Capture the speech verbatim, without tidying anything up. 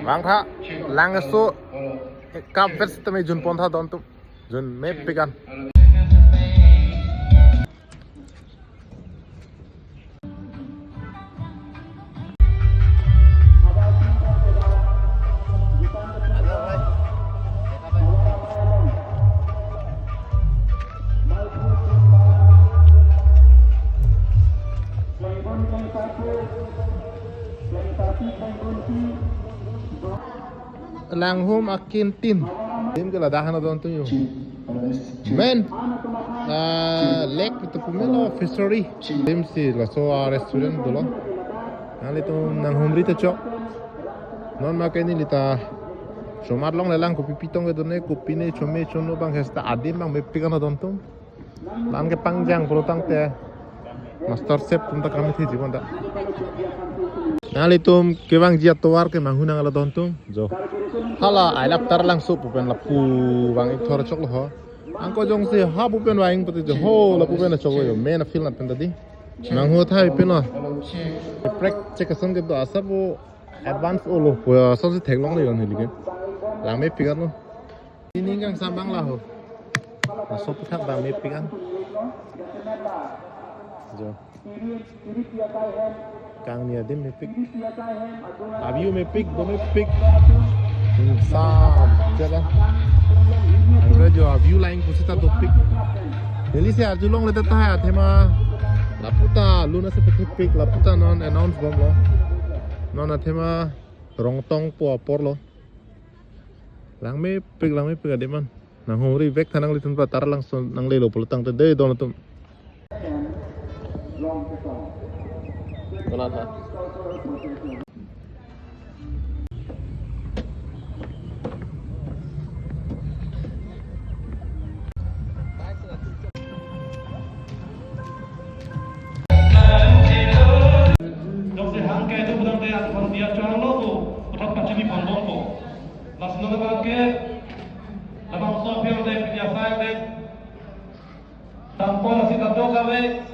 Bang tha, lang so, kap vet tame jun pon tha don tum. Jun mepik an. Langhum akintin. Adim ke ladak hana don tum yo. Men. Ah, lake itu pumelo fishery. Adim si laso a restaurant dolo. Nanglitum nanghumri ta chok. Non ma ke neli ta chomat longle lang kopi pitong ke done, kopi ne chome chono bang hesta adim bang mepik an don tum. Lang kepangjang pulo tangte master chef atum ta kami thiji konta. Nanglitum kevangji atovar ke manghu nang ala don tum. Jo. Hala ailap Taralangso pu pen lapu vang ik thor choklo ho. Angko jongsi ha pu pen vang pute jo ho lapu pen choklo yo. Men a field nat pen ta di. Manghu thai pen lo. Prek check ason ke do asa pu advance olo pu ason si theklongle yo neli ke. Lang mepik an lo. Ini kang sambang laho. Laso aputhak bang mepik an. Jo. Kangni adim mepik. A view mepik, do mepik. Hmm, sam, jalan. Angke jo a view lain pusita dopik. Neli si arjulongle tahai athema. Lapu ta lun ase pethepik, lapu ta non announce bomlo. Non athema Rongtong pu apor lo. Lang mepik, lang mepik adim an. Nanghumri vek tha nanglitum ta Taralangso nanglelo pulo tangte dei don atum. Kola tha. Jongsi hang ke itu benang dia kon dia chong lo tu, uthap pachini pon bompo. Lason abang ke, labangso apiang de, pinyasai de. Tampon nasi kadok kave.